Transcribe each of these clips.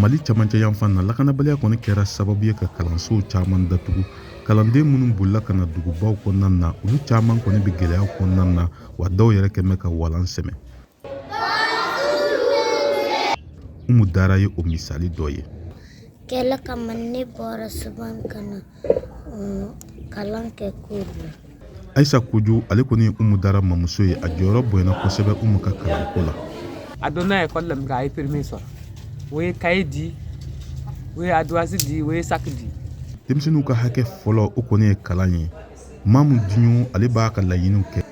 Mali camancɛ yanfan na, lakanabaliya kɔni kɛra sababu ye ka kalansow caman datugu. Kalanden minnu bolila ka na dugubaw kɔnɔna na, olu caman kɔni bɛ gɛlɛyaw kɔnɔna na, wa dɔw yɛrɛ kɛn bɛ ka walan sɛmɛ. Umu Dara ye o misali dɔ ye. Kɛlɛ kama ne bɔra Suban ka na kalan kɛ Koro la. Ayisa Kojo, ale kɔni ye Umu Dara mamuso ye. A jɔyɔrɔ bonyana kosɛbɛ Umu ka kalanko la. A donna ekɔli la min kɛ, a ye premier sɔrɔ. O ye kaye di, o ye ardoise di, o ye sac di. Denmisɛnninw ka hakɛ fɔlɔ, o kɔni ye kalan ye. Mamu Diɲo, ale b'a ka laɲiniw kɛ.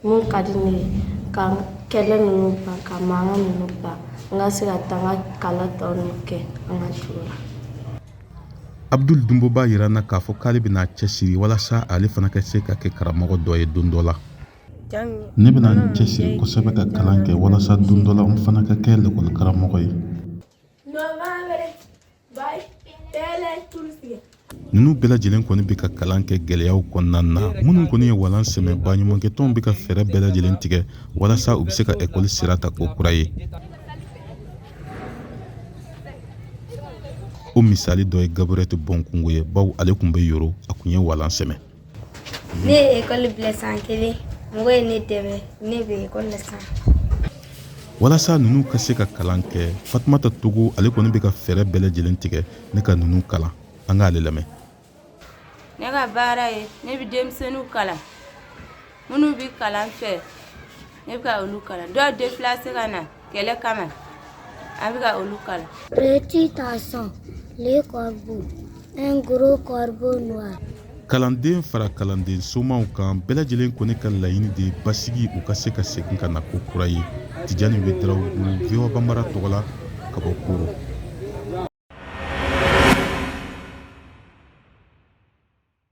Mun ka di ne ye, ka kɛlɛ ninnu ban, ka mankan ninnu ban, n ka se ka taa n ka kalan tɔ ninnu kɛ an ka dugu la. Abdul Dunbo b'a yira n na k'a fɔ k'ale bɛna a cɛsiri walasa ale fana ka se ka kɛ karamɔgɔ dɔ ye don dɔ la. Ne bɛna n cɛsiri kosɛbɛ ka kalan kɛ walasa don dɔ la n fana ka kɛ lakɔli karamɔgɔ ye. Ninnu bɛɛ lajɛlen kɔni bɛ ka kalan kɛ gɛlɛyaw kɔnɔna na. Minnu kɔni ye walan sɛmɛ, baɲumankɛtɔnw bɛ ka fɛɛrɛ bɛɛ lajɛlen tigɛ walasa u bɛ se ka ekɔli sira ta ko kura ye. O misali dɔ ye Gaburɛti Bɔnkungo ye, bawo ale tun bɛ Yoro, a tun ye walan sɛmɛ. Ne ye ekɔli bila san kelen, mɔgɔ ye ne dɛmɛ, ne bɛ ekɔli la san. Walasa ninnu ka se ka kalan kɛ, Fatumata Togo, ale kɔni bɛ ka fɛɛrɛ bɛɛ lajɛlen tigɛ ne ka ninnu kalan. An k'ale lamɛn. Ne ka baara ye, ne bɛ denmisɛnninw kalan, minnu bɛ kalan fɛ, ne bɛ ka olu kalan. Dɔw déplacé ka na kɛlɛ kama, an bɛ ka olu kalan. Petit garçon, le corbeau, un gros corbeau noir. Kalanden fara kalanden somaw kan, bɛɛ lajɛlen kɔni ka laɲini de ye basigi, u ka se ka segin ka na ko kura ye. Tijani Wedarawogo, VOA Banbara tɔgɔ la, ka bɔ Koro.